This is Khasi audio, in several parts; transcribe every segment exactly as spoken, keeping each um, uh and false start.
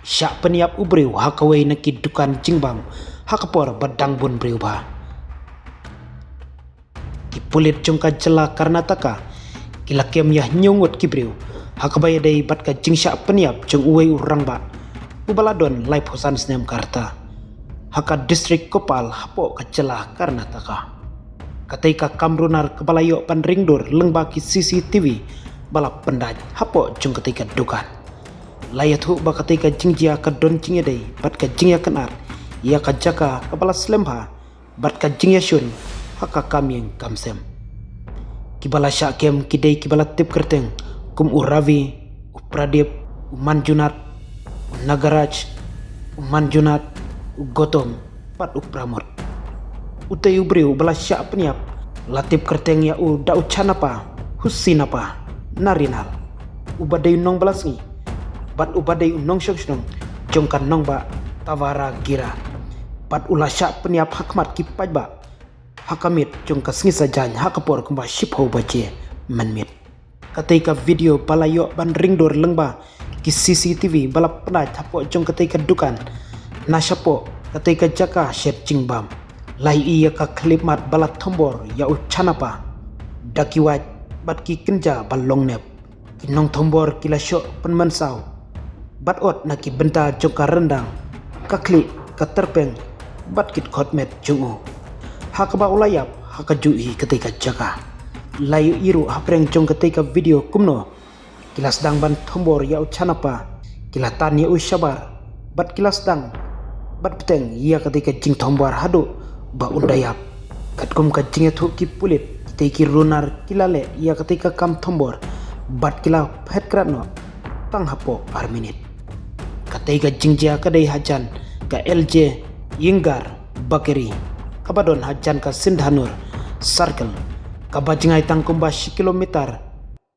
Shah pynïap u briew ha kawei na ki dukan jingbam ha ka por ba dang bun briew bha. Ki pulit jong ka jylla Karnataka ki la kem ïa hynñiew ngut ki briew ha kaba ïadei bad ka jingshah pynïap jong uwei u rangbah uba la don laiphew san snem ka rta ha ka district Koppal hapoh ka jylla Karnataka. Katei ka kam runar kaba la ïoh ban ring dur lyngba ki C C T V ba la pyndait hapoh jong katei ka dukan. La ïathuh ba katei ka jingjia ka don jingïadei bad ka jingïakynad ïa ka jaka kaba la slem bha bad ka jingïashun ha ka kam ïing kam sem. Kiba la shah kem ki dei kiba la tip kyrteng kum u Ravi, u Pradip, u Manjunath, u Nagaraj, u Manjunath, u Gautam bad u Pramod. Utei u briew ba la shah pynïap la tip kyrteng ïa u da u Chanapa Husinapa Narinal, uba dei u nongba la sngi bad uba dei u nongshong shnong jong ka nongbah Tavaragira. Bad u la shah pynïap ha khmat ki paidbah ha ka miet jong ka sngi Saitjaiñ ha ka por kumba shiphew baje mynmiet. Katei ka video ba la ïoh ban ring dur lyngba ki C C T V ba la pyndait hapoh jong katei ka dukan na shapoh katei ka jaka shet jingbam la ïohi ïa ka khyllipmat ba la thombor ïa u Chanapa da ki wait bad ki kynja ba long nep. Ki nongthombor ki la shoh pynmynsaw bad ot na ki bynta jong ka ryndang, ka khlieh, ka tyrpeng bad ki dkhot met jong u ha kaba u la ïap ha kajuh hi katei ka jaka. La ïohi ruh hapdeng jong katei ka video kumno ki la sdang ban thombor ïa u Chanapa, ki la tan ïa u shabar bad ki la sdang bad bteng ïa katei ka jingthombor haduh ba un da ïap. Katkum ka jingïathuh ki pulit, kitei ki runar ki la leh ïa katei ka kam thombor bad ki la phet krad noh tang hapoh ar minit. Katei ka jingjia ka dei hajan ka L J Iyengar Bakery kaba don hajan ka Sindhanur Circle, kaba jngai tang kumba shi kilometer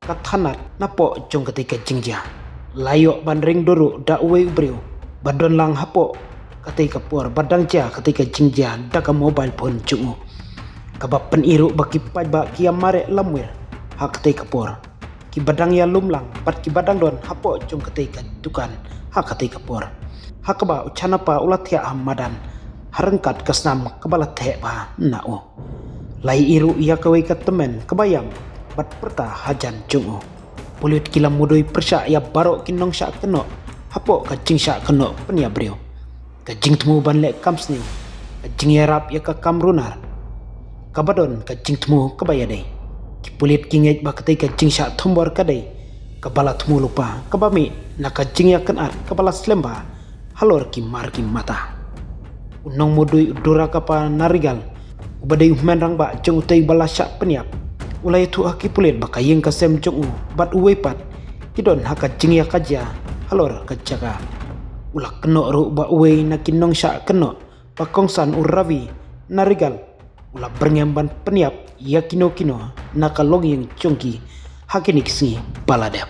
ka thanat napoh jong katei ka jingjia. La ïoh ban ring dur ruh da uwei u briew ba don lang hapoh katei ka por ba dang jia katei ka jingjia da ka mobile phone jong u, kaba pyni ruh ba ki paidbah ki ïa mareh lamwir ha katei ka por, kiba dang ïalum lang bad kiba dang don hapoh jong katei ka dukan ha katei ka por, ha kaba u Chanapa u la thiah ha madan ha ryngkat ka snam kaba la theh bha na u. La ïohi ruh ïa kawei ka tymmen kaba ïam bad pyrta hajan jong u. Pulit ki la mudui pyrshah ïa baroh ki nongshah kynnoh hapoh ka jingshah kynnoh pynïap briew, ka jingthmu ban leh kam sniew, ka jingïarap ïa ka kam runar, kaba don ka jingthmu kaba ïadei. Ki pulit ki ngeit ba katei ka jingshah thombor ka dei kaba la thmu lypa, kaba mih na ka jingïakynad kaba la slem bha halor ki mar ki mata. U nongmudui u Durakappa Narigal, uba dei u hynmen rangbah jong utei ba la shah pynïap, u la ïathuh ha ki pulit ba ka ïing ka sem jong u bad uwei pat ki don ha ka jingïakajia halor ka jaka. U la kynnoh ruh ba uwei na ki nongshah kynnoh ba kongsan u Ravi Narigal u la byrngem ban pynïap ïa kino kino na ka longïing jong ki ha kine ki sngi ba la dep.